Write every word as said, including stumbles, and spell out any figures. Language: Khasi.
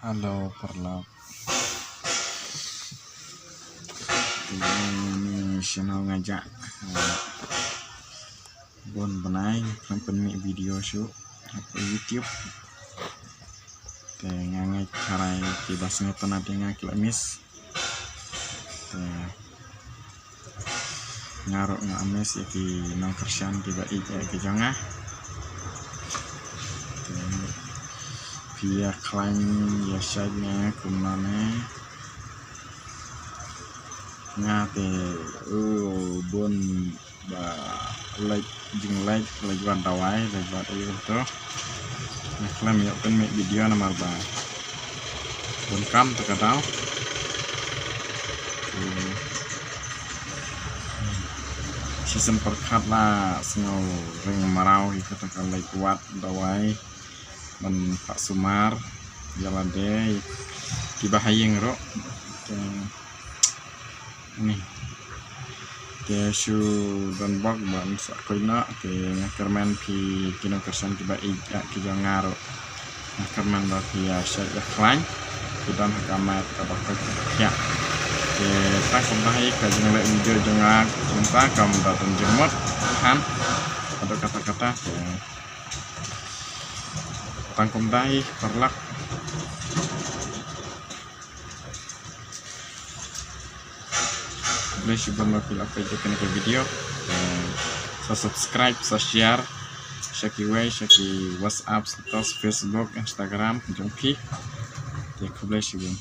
Hello, paralok. Te ïa kane ka channel nga jah, eh, bun bnai ngam pynmih video shuh hapoh YouTube. Te nga ngeit tharai kiba sngewtynnat ïa nga ki la miss. Te nga ruh nga miss ïa ki nongkyrshan kiba ïeit ïa ki jong nga. Te phi ïa khlaiñ ïa shait ïa nga kumno ne? Nga te u bun ba leit, jingleit, leit wad dawai, leit wad aïu to. Nga khlem ïoh pynmih video namar ba bun kam te ka daw. Te shisien pyrkhat la sngew ring mraw ïa kata ka leit wad dawai ban phah sumar ïa lade, kiba ha ïing ruh. Te ni. Te shu don bok ban sa koit noh, te nga kyrmen phi ki nongkyrshan kiba ïeit ïa ki jong nga ruh. Nga kyrmen ba phi ïa shait ïa khlaiñ. Phi don ha ka met kaba koit ka khiah. Te tang kumta hi ka jingleh video jong nga, kumta kam da don jingmut. Han. Haduh katta katta. Te tang kumta hi paralok. Khublei shibun ba phi la peit ïa kane ka video. Eh, sa subscribe, sa share sha kiwei, sha ki WhatsApp status, Facebook, Instagram jong phi. Te khublei shibun.